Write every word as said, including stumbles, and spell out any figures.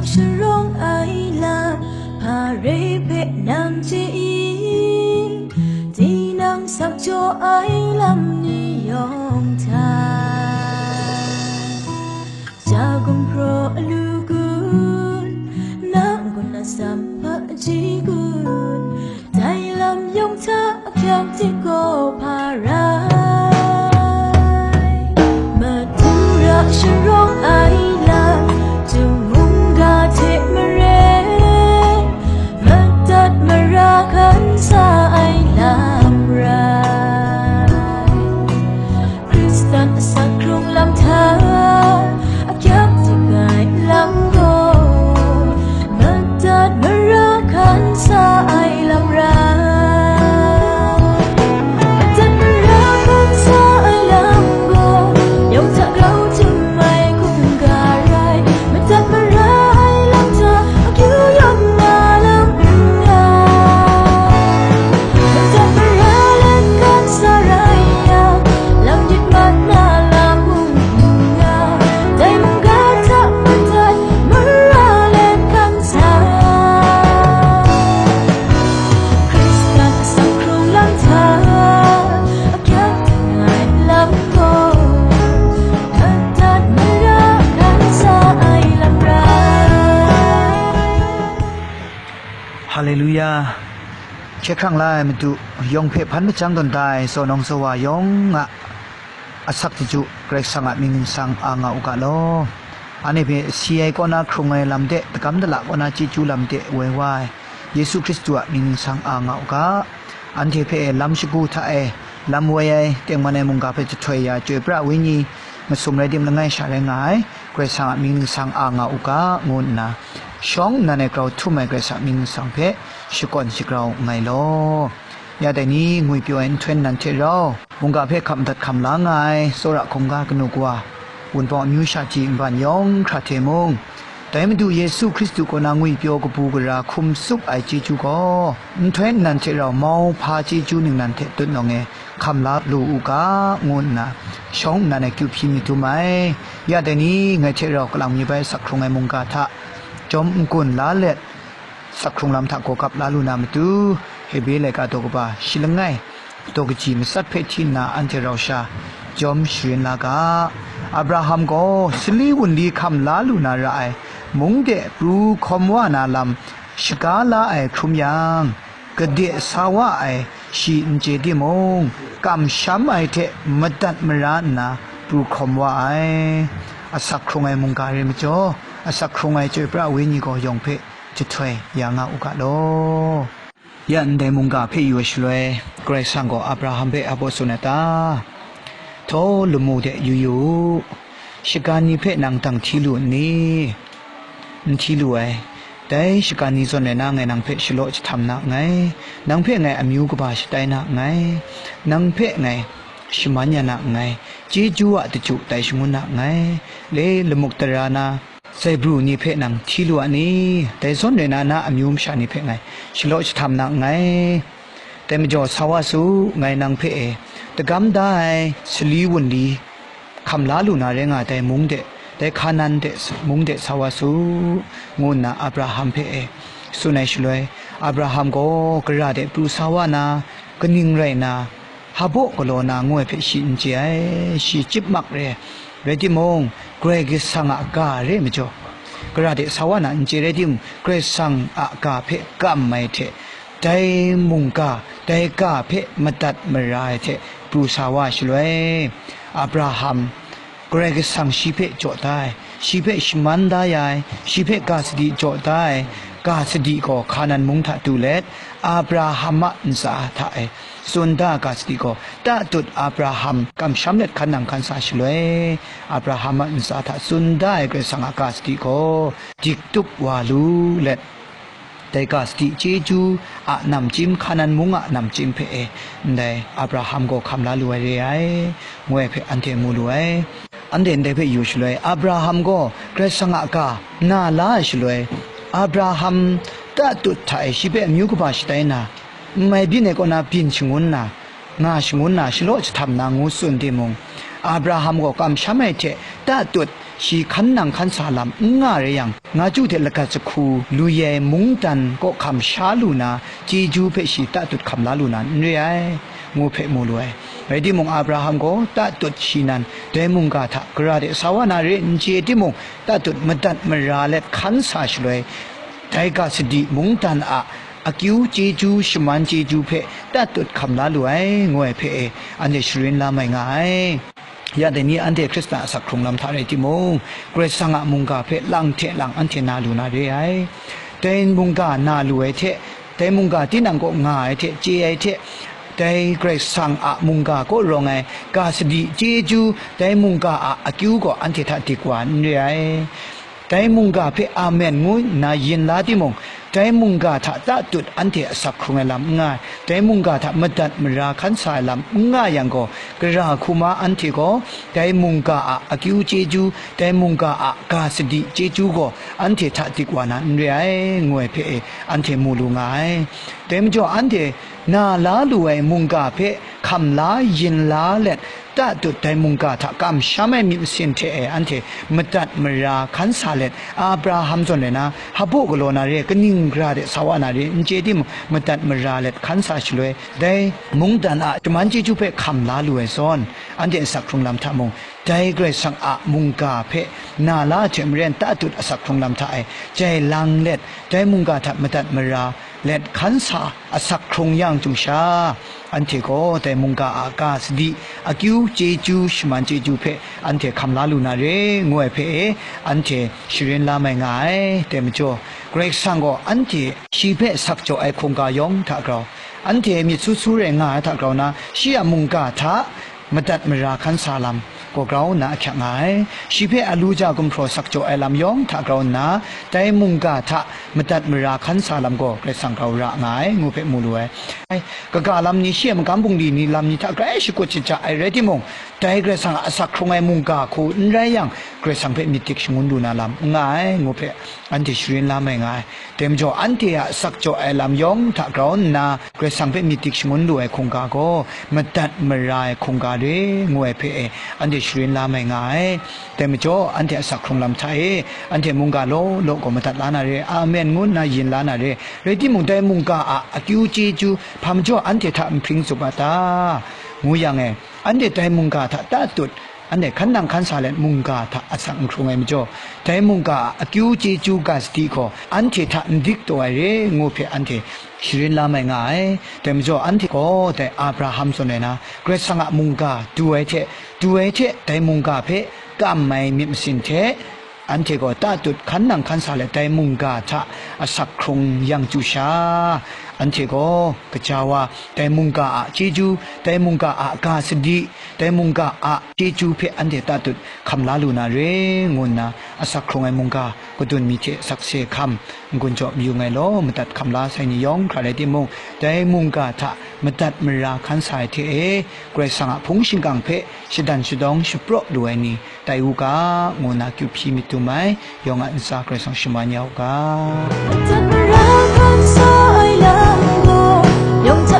Sharawng ai lam, hpa re hpe nang chye i, tinang sak jaw ai lam ni yawng hta. Ja gumhpraw alu kun, na gun atsam hpaji kun, dai lam yawng hta akyak hte gaw hpa rai. Madu ra sharawng ai lam, jungmung ga hte maren, madat mara hkan sa ai lam rai. Hkristan asak hkrung lam hta, akyak dik ai lam gaw, madat mara hkan sa ai lam rai. Madat mara hkan sa ai lam gaw, yawng hta grau htum ai hkungga rai. Madat mara ai lam hta, akyu yawng nga lam n nga. Madat mara let hkan sa rai yang, lam yit mat na lam mung n nga, dai mungga hta madat mara let hkan sa. Hkristan asak hkrung lam hta, akyak dik ai lam gaw, madat mara hkan sa ai lam rai. Haleluya! Hkye hkrang la ai Madu, yawng hpe hpan majang tawn da ai tsaw nawng tsaw wa yawng a asak chyeju Karai Kasang a mying ningsang a nga u ga law. Anhte hpe si ai kaw na hkrung ai lam de, dagam dala kaw na chyeju lam de woi wa ai Yesu Hkristu a mying ningsang a nga u ga. Anhte hpe lam shagu hta e lam woi ai tengman ai mungga hpe jahtoi ya Chyoi pra Wenyi masum rai tim langai sha rai nga ai Karai Kasang a mying ningsang a nga u ga, ngu nna shawng nnan ai grau htum ai Karai Kasang a mying ningsang hpe shakawn shagrau nngai law. Ya dai ni ngwipyaw ai nhtoi nnan hte rau, mungga hpe hkap madat hkam la nga ai tsawra hkungga kanu kawa, wunpawng amyu sha ji nban yawng hkra hte mung, dai Madu Yesu Hkristu kaw na ngwipyaw kabu gara hkum tsup ai chyeju gaw, nhtoi nnan hte rau mauhpa chyeju ningnan hte tutnawng e hkam la lu u ga, ngu nna shawng nnan ai kyu hpyi mi dum ai. Ya dai ni ngai hte rau kalang mi bai sak hkrung ai mungga hta jawm n-gun la let, sak hkrung lam hta gaw gap la lu na matu, Hebre laika daw kaba shi langai, daw kaji matsat hpe hti nna anhte rau sha jawm sharin la ga. Abraham gaw sali wunli hkam la lu na ra ai mung de pru hkawm wa na lam shaga la ai hkrum yang, gade sa wa ai shi n chye timung, kamsham ai hte madat mara nna pru hkawm wa ai. Asak hkrung ai mungga re majaw, asak hkrung ai Chyoi pra Wenyi gaw yawng hpe jahtoi ya nga u ga law. Ya ndai mungga hpe yu ai shaloi, Karai Kasang gaw Abraham hpe a baw tsun ai ta? Htaw lamu de yu yu u, shaga ni hpe nang dang hti lu n ni? N hti lu ai. Dai shaga ni zawn rai na, ngai nang hpe shalaw jahtam na nngai, nang hpe ngai amyu kaba shatai na nngai, nang hpe ngai shaman ya na nngai, chyeju a daju tai shangun na nngai, le lamuk tara na, zaibru ni hpe nang hti lu a ni? Dai zawn rai na, na amyu masha ni hpe ngai shalaw jahtam na nngai. Dai majaw sa wa su, ngai nang hpe e dagam da ai sali wunli hkam la lu na rai nga ai dai mung de, dai Hkanan de mung de sa wa su, ngu nna Abraham hpe e tsun ai shaloi, Abraham gaw gara de pru sa wa na, kaning rai nna, hpa baw galaw na ngu ai hpe shi n chye ai, shi chyip mak re. Rai timung, Karai Kasang a ga re majaw, gara de sa wa na n chye rai timung, Karai Kasang a ga hpe kam ai hte, dai mungga, dai ga hpe madat mara ai hte pru sa wa ai shaloi, Abraham, Karai Kasang shi hpe jaw da ai, shi hpe shaman da ya ai, shi hpe ga sadi jaw da ai, ga sadi gaw Hkanan mung hta du let, Abraham a ntsa hta e tsun da ai ga sadi gaw, tatut Abraham kamsham let hkan nang hkan sa shaloi, Abraham a ntsa hta tsun da ai Karai Kasang a ga sadi gaw, dik tup wa lu let, dai ga sadi chyeju a namchyim, Hkanan mung a namchyim hpe e ndai Abraham gaw hkam la lu ai re ai, ngu ai hpe anhte mu lu ai. Anhte ndai hpe yu shaloi, Abraham gaw Karai Kasang a ga na la ai shaloi, Abraham tatut hta e shi hpe amyu kaba shatai na, n mai byin ai kaw na byin shangun na, nga shangun na, shalaw jahtam na ngu tsun timung, Abraham gaw kamsham ai hte tatut shi hkan nang hkan sa lam n nga rai yang, nga chyu hte lagat jahku lu ai mungdan kaw hkam sha lu na, chyeju hpe shi tatut hkam la lu na n re ai, ngu hpe mu lu ai. Rai timung, Abraham gaw tatut shi nan dai mungga hta gara de sa wa na re n chye timung, tatut madat mara let hkan sa shaloi, dai ga sadi mungdan a akyu chyeju shaman chyeju hpe tatut hkam la lu ai, ngu ai hpe e, anhte sharin la mai nga ai. Ya dai ni anhte Hkristan a asak hkrung lam hta rai timung, Karai Kasang a mungga hpe lang hte lang anhte na lu na re ai. Dai mungga na lu ai hte, dai mungga tinang kaw nga ai hte, chye ai hte, dai Karai Kasang a mungga kaw rawng ai ga sadi chyeju, dai mungga a akyu gaw anhte hta dik wa n re ai. Dai mungga hpe amen ngu nna yin la timung, dai mungga hta tatut anhte asak hkrung ai lam n nga ai, dai mungga hta madat mara hkan sa ai lam n nga yang gaw, gara hku ma anhte gaw dai mungga a akyu chyeju, dai mungga a ga sadi chyeju gaw anhte hta dik wa na n re ai, ngu ai hpe e, anhte mu lu nga ai. Dai majaw, anhte na la lu ai mungga hpe hkam la yin la let, tatut dai mungga hta kamsham ai myit masin hte e anhte madat mara hkan sa let, Abraham zawn rai na, hpaw galaw na re, kaning gara de sa wa na re, n chye timung, madat mara let hkan sa shaloi, dai mungdan a shaman chyeju hpe hkam la lu ai zawn, anhte asak hkrung lam hta mung, dai Karai Kasang a mungga hpe na la ai hte maren, tatut asak hkrung lam hta e jai lang let, dai mungga hta madat mara let hkan sa asak hkrung yang chyu sha, anhte gaw dai mungga a ga sadi, akyu chyeju shaman chyeju hpe anhte hkam la lu na re, ngu ai hpe e, anhte sharin la mai nga ai. Dai majaw, Karai Kasang gaw anhte shi hpe sakjaw ai hkungga yawng hta grau, anhte myit su su rai nga ai hta grau na, shi a mungga hta madat mara hkan sa lam gaw grau nna ahkyak nga ai. Shi hpe a lu ja gumhpraw sakjaw ai lam yawng hta grau nna, dai mungga hta madat mara hkan sa lam gaw Karai Kasang grau ra nga ai, ngu hpe mu lu ai. Ai, kaga lam ni, shi a magam bungli ni lam ni hta grai shakut shaja ai rai timung, dai Karai Kasang a asak hkrung ai mungga hku n rai yang, Karai Kasang hpe myit dik shangun lu na lam n nga ai, ngu hpe anhte sharin la mai nga ai. Dai majaw, anhte a sakjaw ai lam yawng hta grau nna, Karai Kasang hpe myit dik shangun lu ai hkungga gaw, madat mara ai hkungga re, ngu ai hpe e, anhte sharin la mai nga ai. Dai majaw, anhte asak hkrung lam hta e, anhte mungga law law gaw madat la na re, amen ngu nna yin la na re, rai timung, dai mungga a akyu chyeju hpa majaw anhte hta nhpring tsup a ta? ngu yang e, anhte dai mungga hta tatut, anhte hkan nang hkan sa let mungga hta asak n hkrung ai majaw, dai mungga a akyu chyeju ga sadi gaw anhte hta n dik taw ai re, ngu hpe anhte sharin la mai nga ai. Dai majaw, anhte gaw dai Abraham zawn rai na, Karai Kasang a mungga du ai hte, du ai hte dai mungga hpe kam ai myit masin hte, anhte gaw tatut hkan nang hkan sa let dai mungga hta asak hkrung yang chyu sha, anhte gaw gaja wa, dai mungga a chyeju, dai mungga a ga sadi, dai mungga a chyeju hpe anhte tatut hkam la lu na re, ngu nna asak hkrung ai mungga kadun mi hte sakse hkam n-gun jaw mayu ai law, madat hkam la sai ni yawng hkra rai timung, dai mungga hta madat mara hkan sa ai hte e, Karai Kasang a hpung shingkang hpe shadan shadawng shapraw lu ai ni tai u ga, ngu nna kyu hpyi myit dum ai, yawng a ntsa Karai Kasang shaman ya u ga. Madat mara hkan sa ai lam gaw, yawng hta